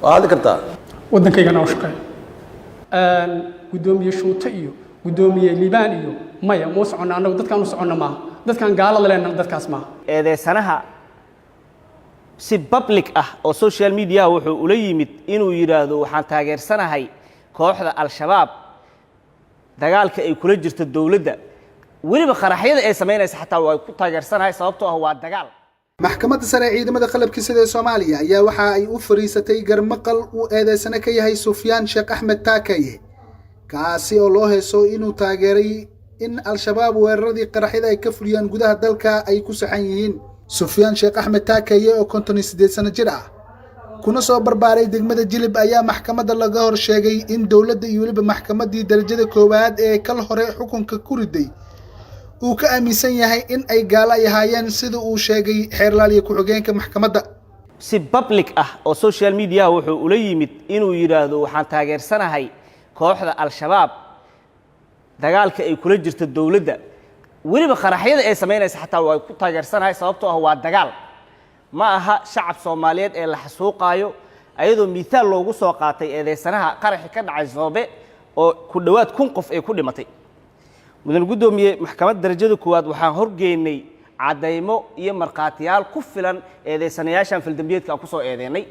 Waa hadli kartaa. Waddankaygana u shaqeeyo. Guddoomiye Shuute iyo guddoomiye Liibaan iyo maya, ma u soconna annagu. Dadkaan u soconna maaha dadkaan gaalada leenna, dadkaas maaha. Eedeysanaha si public ah oo social mediaha wuxuu ula yimid inuu yidhaahdo waxaan taageersanahay kooxda Al-Shabaab, dagaalka ay kula jirto dowladda, weliba qaraxyada ay samaynaysa xataa waa ku taageersanahay, sababtoo ah waa dagaal. Maxkamadda Sare ee Ciidamada Qalabka Sida ee Soomaaliya ayaa waxa ay u fariisatay garmaqal uu eedeysane ka yahay Sufyaan Sheekh Axmed Taakaye, kaasi oo loo heeso inuu taageeray in Al-Shabaab weeraradii qaraxyada ay ka fuliyaan gudaha dalka ay ku saxan yihiin. Sufyaan Sheekh Axmed Taakaye oo 58 sano jir ah, kuna soo barbaaray degmada Jilib, ayaa maxkamadda laga hor sheegay in dowladda iyo weliba maxkamaddii darajada koowaad ee kal hore xukunka ku riday uu ka aaminsan yahay in ay gaalo ay ahaayeen, sida uu sheegay xeerlaaliya ku-xigeenka maxkamadda. Si public ah oo social mediaha wuxuu ula yimid inuu yidhaahdo waxaan taageersanahay kooxda Al-Shabaab, dagaalka ay kula jirto dowladda, weliba qaraxyada ay samaynaysa xataa waa ku taageersanahay, sababtoo ah waa dagaal, ma aha shacab Soomaaliyeed ee la xasuuqaayo, ayadoo miihaal loogu soo qaatay eedeysanaha qaraxi ka dhacay Soobe oo ku dhowaad 1000 qof ay ku dhimatay. Mudan guddoomiye, maxkamadda darajada koowaad waxaan horgeynay caddaymo iyo markhaatiyaal ku filan eedeysanayaashan faldambiyeedka aan ku soo eedeynay,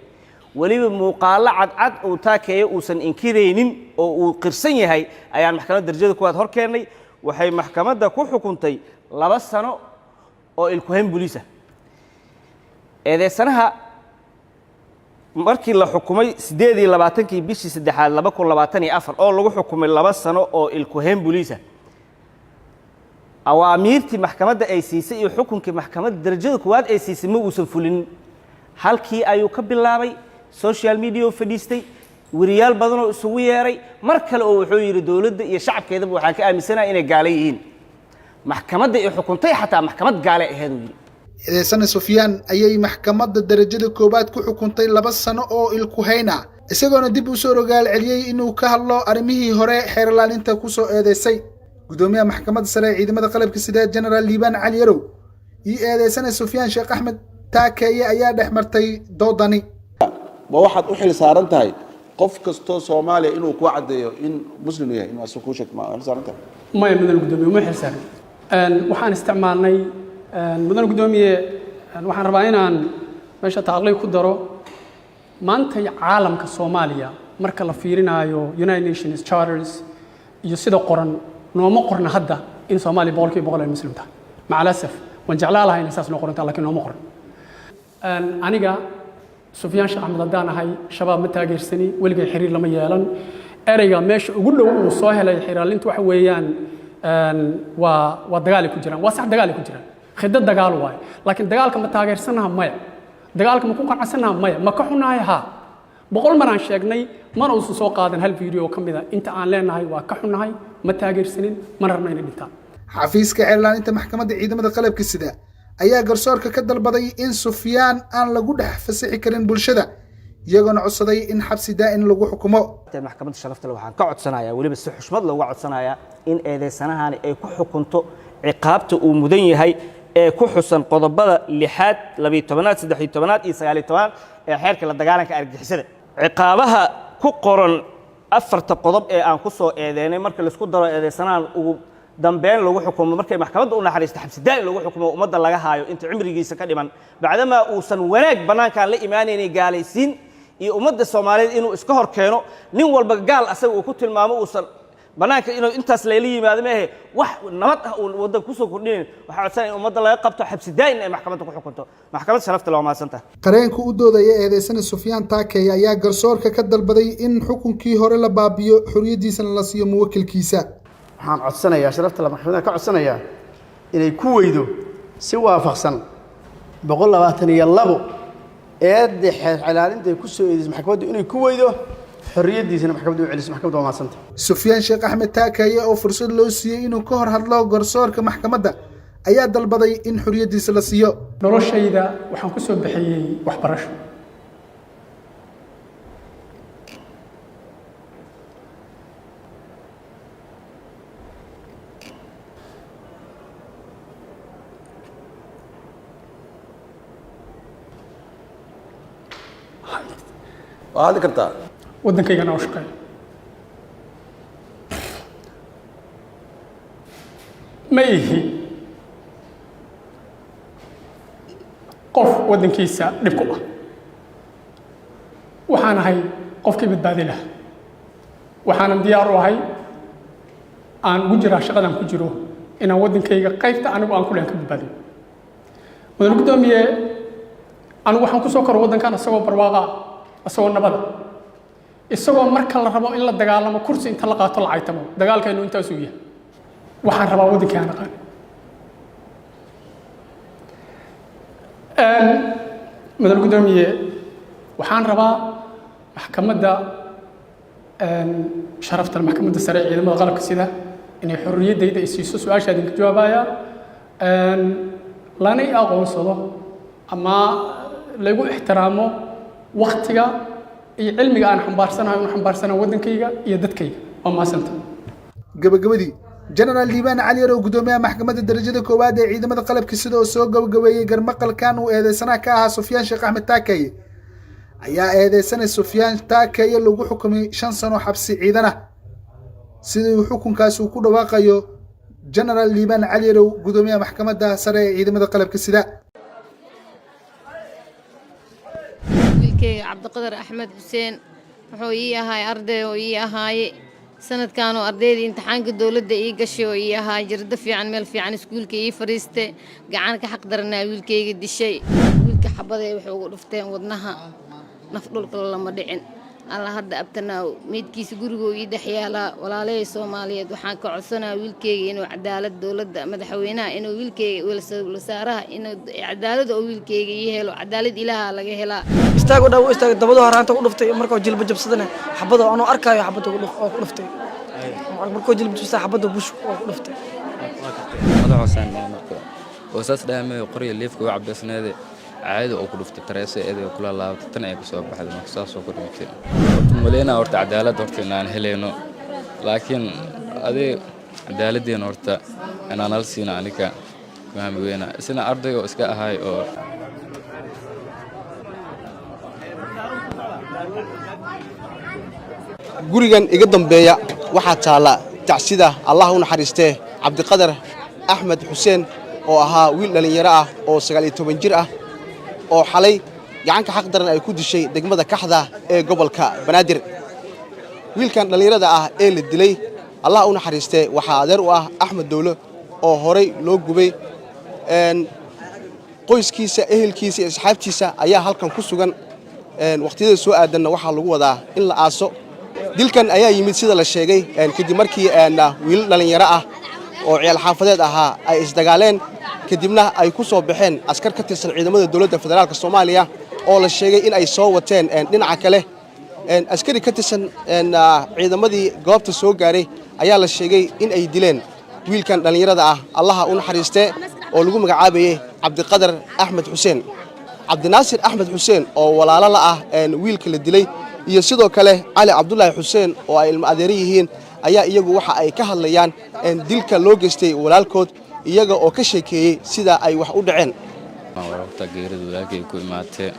weliba muuqaallo cadcad uu Taakeeyo uusan inkiraynin oo uu qirsan yahay ayaan maxkamadda darajada koowaad hor keennay. Waxay maxkamadda ku xukuntay 2 sano oo ilkuhayn buliisa. Eedeysanaha markii la xukumay 28-kii bishii saddexaad 2024 oo lagu xukumay 2 sano oo ilkuhayn buliisa, awaamiirtii maxkamadda ay siisay iyo xukunkii maxkamadda darajada koowaad ay siisay ma uusan fulinin. Halkii ayuu ka bilaabay, social media oo fadhiistay, weriyaal badanoo isugu yeeray, mar kale oo wuxuu yidhi dowladda iyo shacabkeedaba waxaan ka aaminsanahay inay gaalo yihiin, maxkamadda ay xukuntay xataa maxkamad gaale aheed, uu yidhi. Eedeysane Sufyaan ayay maxkamadda darajada koowaad ku xukuntay 2 sano oo ilkuhayn ah, isagoona dib u soo rogaal celiyey inuu ka hadlo arrimihii hore xeerlaalinta ku soo eedeysay. Guddoomiyaha Maxkamadda Sare ee Ciidamada Qalabka Sida, Genaraal Liibaan Cali Yarow, iyo eedeysane Sufyaan Sheekh Axmed Taakeeye ayaa dhex martay doodani. Ma waxaad u xil saaran tahay qof kastoo Soomaaliya inuu kuu caddeeyo in Muslim yahay, inuu asaga kuu sheegto? Ma xil saaran tahay? Maya, mudan guddoomiye, uma xil saarin. Waxaan isticmaalnay, mudan guddoomiye, waxaan rabaa inaan meesha tacliiq ku daro. Maantay caalamka Soomaaliya marka la fiirinaayo United Nations charters iyo sida qoran, nooma qorna hadda in Soomaaliya 100% ay Muslim tahay. مع الأسف, waan jeclaa lahay inay saas noo qorantaa, lakiin nooma qoran. Aniga Sufyaan Sheekh Axmed haddaan ahay, Shabaab ma taageersani, weligay xiriir lama yeelan. Ereyga meesha ugu dhow uu soo helay xiraalintu waxa weeyaan waa dagaalay ku jiraan. Waa sax, dagaalay ku jiraan, khidad dagaal waaye, laakiin dagaalka ma taageersanaha? Maya. Dagaalka ma ku qanacsanaha? Maya. Ma ka xunahay? Haa. 100 mar aan sheegnay, mana uusan soo qaadan hal video ka mid a inta aan leenahay waa ka xunahay, ma taageersanin, mana rabno inay dhintaan. Xafiiska xeerlaalinta maxkamadda ciidamada qalabka sida ayaa garsoorka ka dalbaday in Sufyaan aan lagu dhex fasixi karin bulshada, iyagoona codsaday in xabsi daa'in lagu xukumo. Maxkamadda sharafta leh waxaan ka codsanayaa, weliba si xushmad looga codsanayaa, in eedeysanahani ay ku xukunto ciqaabta uu mudan yahay ee ku xusan qodobada lixaad, 12aad, 13aad iyo 19aad ee xeerka la dagaalanka argagixisada. Ciqaabaha ku qoran afarta qodob ee aan ku soo eedeynay marka laisku daro, eedeysanahan ugu dambeyn lagu xukumo, markay maxkamadda u naxariisto, xabsi daa'in lagu xukumo, ummadda laga haayo inta cimrigiisa ka dhiman, bacdamaa uusan wanaag bannaankaan la imaanaynay, gaalaysiin iyo ummadda Soomaaliyeed inuu iska hor keeno, nin walba gaal asaga uu ku tilmaamo, uusan bannaanka inuu intaas layla yimaado maahe wax nabad ah uu waddanka kusoo kordhinayn. Waxaa codsanaya in ummadda laga qabto, xabsi daa'in ay maxkamadda ku xukunto. Maxkamadda sharafta loo mahadsantahay. Qareenka u doodaya eedeysane Sufyaan Taakey ayaa garsoorka ka dalbaday in xukunkii hore la baabiyo, xorriyaddiisana la siiyo muwakilkiisa. Waxaan codsanayaa sharafta la maxkamadda ka codsanayaa inay ku weydo si waafaqsan 122 eedda xeer ilaalinta ay ku soo eedeysay maxkamaddu, inay ku weydo, xorriyaddiisana maxkamaddu u celiso. Maxkamaddu waa mahadsanta. Sufyaan Sheekh Axmed Taakaye oo fursad loo siiyey inuu ka hor hadlo garsoorka maxkamadda ayaa dalbaday in xorriyaddiisa la siiyo. Noloshayda waxaan ku soo bixiyey waxbarasho. Waa hadli kartaa. Waddankaygana u shaqeeyo. Ma ihi qof waddankiisa dhib ku ah. Waxaan ahay qofkii badbaadi lahaa. Waxaanan diyaar u ahay, aan ugu jiraa shaqadan ku jiro, inaan waddankayga qaybta anigu aan ku lehan ka badbaadiyo. Mudane guddoomiye, anigu waxaan ku soo koro waddankan isagoo barwaaqa ah, isagoo nabada, isagoo marka la rabo in la dagaalamo kursi inta la qaato la caytamo. Dagaalkaynu intaasuu yahay. Waxaan rabaa waddankii aan aqaan. Mudane guddoomiye, waxaan rabaa maxkamadda sharafta, maxkamadda sare ee ciidamada qalabka sida, inay xorriyaddayda i siiso. Su-aasha idinka jawaabaya, lana i aqoonsado ama lagu ixtiraamo waktiga iyo cilmiga aan xambaarsanahay, un xambaarsanahay waddankayga iyo dadkayga. Waa mahadsanta. Gabagabadii, Jenaraal Liibaan Cali Yarow, guddoomiyaha maxkamadda darajada koowaad ee ciidamada qalabka sida, oo soo gabagabeeyey garmaqalkan uu eedeysanaha ka ahaa Sufyaan Sheekh Axmed Taakaye, ayaa eedeysanay Sufyaan Taakaye lagu xukumay 5 sano xabsi ciidan ah. Sidii uu xukunkaasi uu ku dhawaaqayo Jenaraal Liibaan Cali Yarow, guddoomiyaha maxkamadda sare ee ciidamada qalabka sida. Wiilkeyga Cabdiqadar Axmed Xuseen wuxuu ii ahaay arday oo ii ahaaye sanadkan oo ardaydii imtixaanka dowladda ii gashay oo ii ahaa jirdo fiican, meel fiican iskuulka ii fadhiistay. Gacan ka xaq daranaa wiilkeyga dishay. Wiilka xabaday waxay ugu dhufteen wadnaha, naf dhulka lama dhicin. Alla hadda abtanaaw meydkiisa gurigoo ii dhex yaalaa. Walaalahey Soomaaliyeed waxaan ka codsanaa wiilkeyga inuu cadaalad, dowladda, madaxweynaha, inuu wiilkeyga, wasaaraha, inuu cadaalad oo wiilkeyga ii helo. Cadaalad Ilaaha laga helaa. Istaag dhow, istaag. Dabadu haraanta ku dhuftay. Markuu jilba jabsadana xabada anoo arkaayo xabada oo ku dhuftay. Markuu jilba jabsada xabada bush oo ku dhuftay. Madaxoosaan marka oo saas dhaamayo, qorya leefka u cabeysneede caadi oo ku dhuftay, tareese eeday kula laabatay, tan ay kusoo baxday. Marka saasoo ku dhintay. Horta maleynaa horta cadaalad horta inaan helayno, laakiin adee cadaaladdeena horta inaan nala siino aniga fahmi weyna. Isna arday oo iska ahay oo Gurigan iga dambeeya waxaa taalla tacsida Allah u naxariistee Cabdiqadar Axmed Xuseen, oo ahaa wiil dhallinyaro ah oo 19 jir ah, oo xalay gacanka xaq daran ay ku dishay degmada Kaxda ee gobolka Banaadir. Wiilkan dhallinyarada ah ee la dilay, Allah u naxariistee, waxaa adeer u ah Axmed Dowlo oo horay loo gubay. Qoyskiisa, ehelkiisa iyo asxaabtiisa ayaa halkan ku sugan. Waqtiyada soo aadanna waxaa lagu wadaa in la aaso. Dilkan ayaa yimid, sida la sheegay, kadib markii wiilal dhallinyaro ah oo ciyaal xaafadeed ahaa ay isdagaaleen, kadibna ay ku soo baxeen askar ka tirsan ciidamada dowladda federaalka Soomaaliya oo la sheegay in ay soo wateen. Dhinaca kale, askari ka tirsan ciidamadii goobta soo gaaray ayaa la sheegay in ay dileen wiilkan dhallinyarada ah, Allaha u naxariistee, oo lagu magacaabayey Cabdiqadar Axmed Xuseen. Cabdinaasir Axmed Xuseen oo walaalo la ah wiilka la dilay, iyo sidoo kale Cali Cabdulaahi Xuseen oo ay ilmo adeero yihiin, ayaa iyagu waxa ay ka hadlayaan dilka loo geystay walaalkood, iyaga oo ka sheekeeyey sida ay wax u dhaceen. Horta geerida walaalkay ku imaatee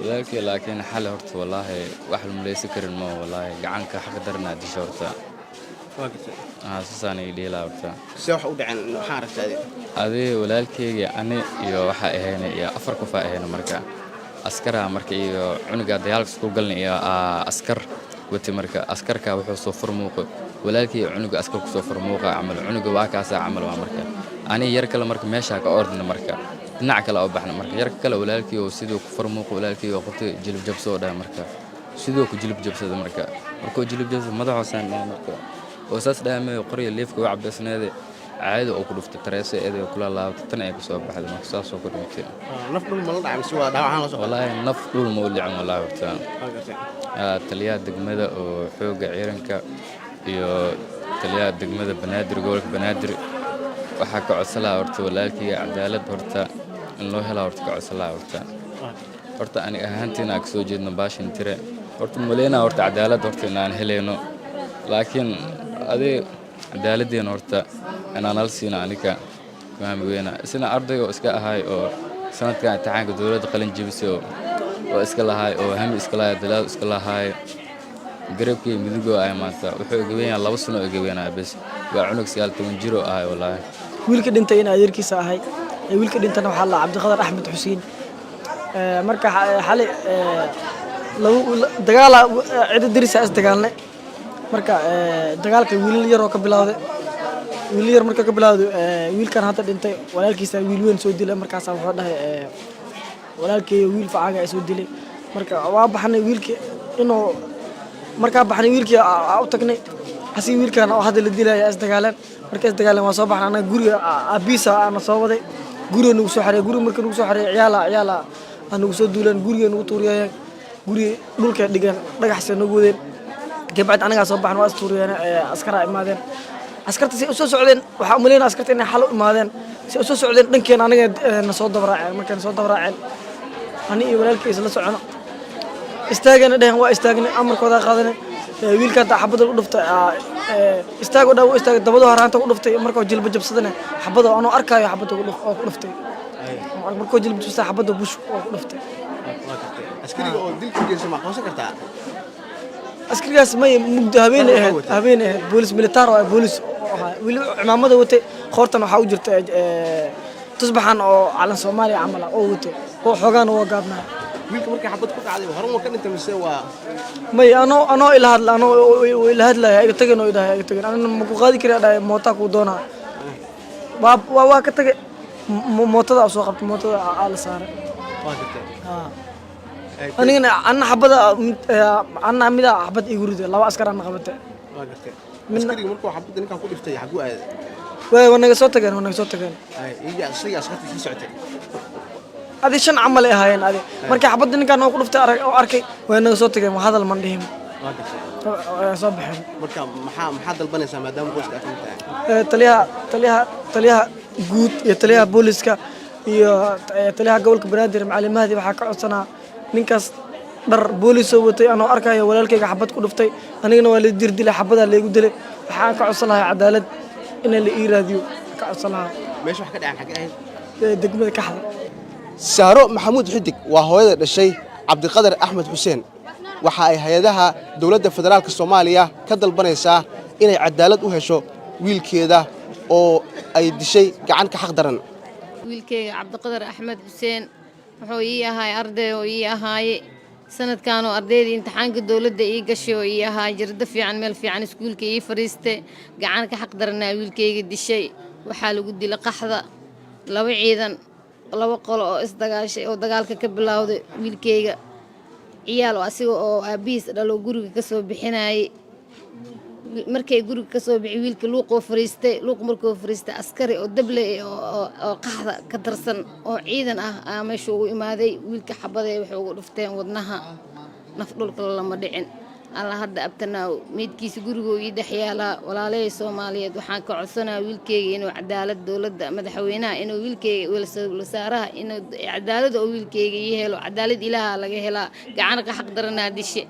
walaalkay, laakiin xalay horta wallaahi wax la malaysan karin ma wallaahi. Gacanka xaq daranaa disha horta. Saasaan ii dhihi lahaa horta. See wax u dhaceen? Maxaa aragtay adiga? Adee walaalkeyga, ani iyo waxaa ahayna iyo afar qofaa ahayna. Marka askaraha marka iyo cunuga dagaalka isku galna iyo askar wati. Marka askarka wuxuu soo furmuuqa walaalkii, cunuga askar kusoo furmuuqa camal, cunuga waa kaasaa camal waa. Marka ani yar kale marka meeshaa ka ordna, marka dhinac kale oo baxna. Marka yarka kale walaalkii oo siduu ku furmuuqa, walaalkii oo qabtay, jilib jabsoo dhahay. Marka siduu ku jilib jabsada, marka markuu jilib jabsada madaxoosaan dhahay, marka oo saas dhaamayo, qorya leefka u cabeysneede caadi oo ku dhuftay, tareese eeday kula laabatay, tan ay kusoo baxday. Marka saasoo ku dhintay. Naf dhul ma la dhacay mise waa dhaawac ahaan la soo? Wallaahi naf dhul ma u dhicin wallaahi horta. Taliyaha degmada oo xoogga ciidanka iyo taliyaha degmada Banaadir, gobolka Banaadir, waxaa ka codsan lahaa horta walaalkayga cadaalad horta in loo helaa horta ka codsan lahaa horta. Horta ani ahaantiina aan kasoo jeedno baashin tire, horta maleynaa horta cadaalad horta inaan helayno, laakiin adee cadaaladdeena horta inaan nala siino aniga fahmi weyna. Isna arday oo iska ahay oo sanadkan imtixaanka dowladda qalin jebisay oo Oo iska lahaay oo hami iska lahaay, dadaal iska lahaay. Garabkii midigoo ahay maanta wuxuu egaweynaya 2 sano egaweynaya bes. Waa cunug 19 jiro ahay wallaahi. Wiilka dhintay in adeerkiisa ahay. Wiilka dhintana waxaa la Cabdiqadar Axmed Xuseen. Marka xalay laba dagaala cidda derisa is dagaalnay. Marka dagaalka wiilal yar oo ka bilowday, wiilal yar marka ka bilowday, wiilkan hadda dhintay walaalkiisa wiil weyn soo dilay. Markaasaa wuxuu dhahay walaalkay wiil facaaga ay soo dilay. Marka waa baxnay wiilkii inuu markaa baxnay, wiilkii u tagnay, asiga wiilkan oo hadda la dilaya is dagaaleen. Marka is dagaaleen waa soo baxnay anaga guriga aabiisa aana soo waday, guriga nagu soo xareeyay. Guriga marka nagu soo xareeyay, ciyaala ciyaala aa nagu soo duuleen, guriga nagu tuuriyeen, guriga dhulkay dhigeen, dhagaxsay nagu wadeen. Kabacdi anagaa soo baxan, waa istuuriyeen, askaraa imaadeen. Askarta si u soo socdeen, waxaa umaleynaya askarta inay xal u imaadeen. Si u soo socdeen dhankeena aniga na soo dabaraaceen. Markay na soo dabaraaceen, ani iyo walaalkay isla socono, istaagana dhehen, waa istaagnay, amarkoodaa qaadanay. Wiilka hadda xabada u dhuftay, istaag oo dhan wuu istaagay, dabadoo haraanta ku dhuftay. Markuu jilba jabsadana xabada anoo arkaayo xabada oo ku dhuftay. Markuu jilba jabsada xabada bush oo ku dhuftay. Askariga oo dilka geysta ma aqoonsan kartaa? Askarigaas may, mugdo habeenay ahayd, habeenay ahayd. Boolis militaar oo boolis oo ahaa, weli cimaamada watay, qoortan waxaa u jirta tusbaxan oo calan Soomaaliya camal ah oo watay, oo xoogaana waa gaabnaa. Wiilka markii xabad ku dhacday hore ma ka dhintay mise waa May, anoo ila hadla, anoo ila hadlaya, iga tagin oo idhahay, iga tagin, anina ma ku qaadi kari, dhahay mootaa kuu doonaa. Waa ka tagay, mootada aa soo qabtay, mootada aa la saaray. Waa gartay. Anigana anna xabada anna mida xabad igu riday, laba askar ana qabatay. Waa gartay. Askariga markuu xabadda ninkan ku dhiftay xaguu aaday? Way naga soo tageen, waa naga soo tageen. Iyaga isaga askarta sii socotay? Adi shan camal ay ahaayeen. Adi markii xabadda ninkaan oo ku dhuftay arag oo arkay, way naga soo tageen, hadal man dhihin. Waa gartay. Way soo baxeen. Marka maxaa dalbanaysaa maadaama qoyska aad ka mid tahay? Taliyaha guud iyo taliyaha booliska iyo taliyaha gobolka Banaadir Macalin Mahdi waxaa ka codsanaa ninkaas dhar boolisoo watay, anoo arkayo walaalkayga xabad ku dhuftay, anigana waa la dirdilay, xabadaa laygu dilay. Waxaan ka codsan lahaa cadaalad in la ii raadiyo ka codsan lahaa. Meesha wax ka dhaceen xaggee ahayd? Degmada Kaxda. Saaro Maxamuud Xidig waa hooyada dhashay Cabdiqadar Axmed Xuseen. Waxa ay hay-adaha dowladda federaalka Soomaaliya ka dalbanaysaa inay cadaalad u hesho wiilkeeda oo ay dishay gacan ka xaq daran. Wiilkeyga Cabdiqadar Axmed Xuseen wuxuu ii ahaay arday oo ii ahaaye sanadkanoo ardaydii imtixaanka dowladda ii gashay oo ii ahaa jirdo fiican, meel fiican iskuulka ii fadhiistay. Gacan ka xaq daranaa wiilkeyga dishay. Waxaa lagu dilay Kaxda, laba ciidan, laba qolo oo isdagaashay oo dagaalka ka bilowday. Wiilkeyga ciyaal oo asiga oo aabbihiis dhalo guriga ka soo bixinayay, markay guriga ka soo bixi, wiilka luuqoo fariistay. Luuq markuu fariistay, askari oo dable oo Kaxda ka tirsan oo ciidan ah aa meesha ugu imaaday. Wiilka xabadee waxay ugu dhufteen wadnaha, naf dhulka lama dhicin. Alla hadda abtanaaw meydkiisa gurigoo ii dhex yaalaa. Walaalahey Soomaaliyeed waxaan ka codsanaa wiilkeyga inuu cadaalad, dowladda, madaxweynaha, inuu wiilkeyga, wasaaraha, inuu cadaalad oo wiilkeyga ii helo. Cadaalad Ilaaha laga helaa. Gacan ka xaq daranaa dishe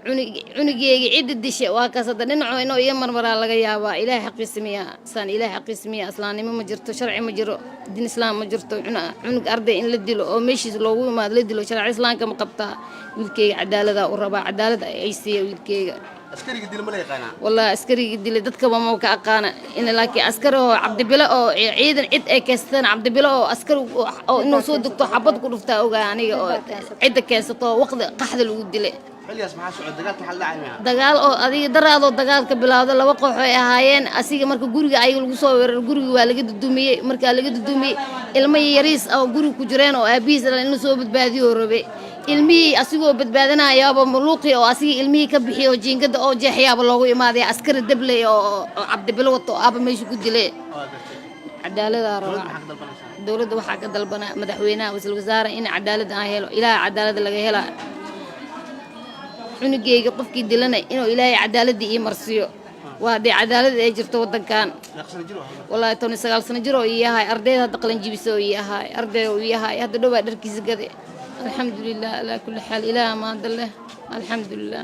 cunugeyga. Cidda dishe waa kaas hadda dhinaco inuu iyo marmaraa laga yaabaa. Ilaahay xaqiisa miyaa saan? Ilaahay xaqiisa miyaa? Islaamnimo ma jirto, sharci ma jiro, diin islaam ma jirto. Cunug arday in la dilo oo meeshiis loogu imaado la dilo, sharci islaamka ma qabtaa? Wiilkeyga cadaaladaa u rabaa, cadaalad ay siiya wiilkeyga. Askariga dila ma la yaqaanaa? Wallahi askarigii dilay dadkaba ma ka aqaana in, laakiin askari oo Cabdibilo oo ciidan cid ay keysteen, Cabdibilo oo askari oo inuu soo degto xabad ku dhuftaa ogaa aniga, oo cidda keensato oo waqti Kaxda lagu dilay. Xilligaas maxaa socda? Dagaalka maxaa la dhacay miyaa? Dagaal oo adiga daraadoo dagaal ka bilowda, laba koox ay ahaayeen. Asiga marka guriga ayaga lagu soo weeraray, guriga waa laga dudumiyey. Markaa laga dudumiyey, ilmo yariis oo guriga ku jireen oo aabihiis dhalay inuu soo badbaadiyo rabe. Ilmihii asigoo badbaadinayaaba maluuqii oo asigii ilmihii ka bixiyo oo jiingada oo jeexyaaba loogu imaaday askari dabley oo Cabdibilo wato oo aaba meesha ku dilay. Cadaaladaa rabaa. Dowladda waxaa ka dalbanaa, madaxweynaha, wasiir wasaare, in cadaalad aan helo. Ilaaha cadaalada laga helaa. Cunugeyga qofkii dilana inuu Ilaahay cadaaladii ii marsiiyo, waa haddii cadaalad ay jirto waddankan. Wallaahi 19 sano jir oo ii ahay, ardayda hadda qalanjibisa oo ii ahay, arday oo ii ahay, hadda dhowaa dharkiisa gade. Alxamdulilah alaa kulli xaal, Ilaah maanta leh, alxamdulilah.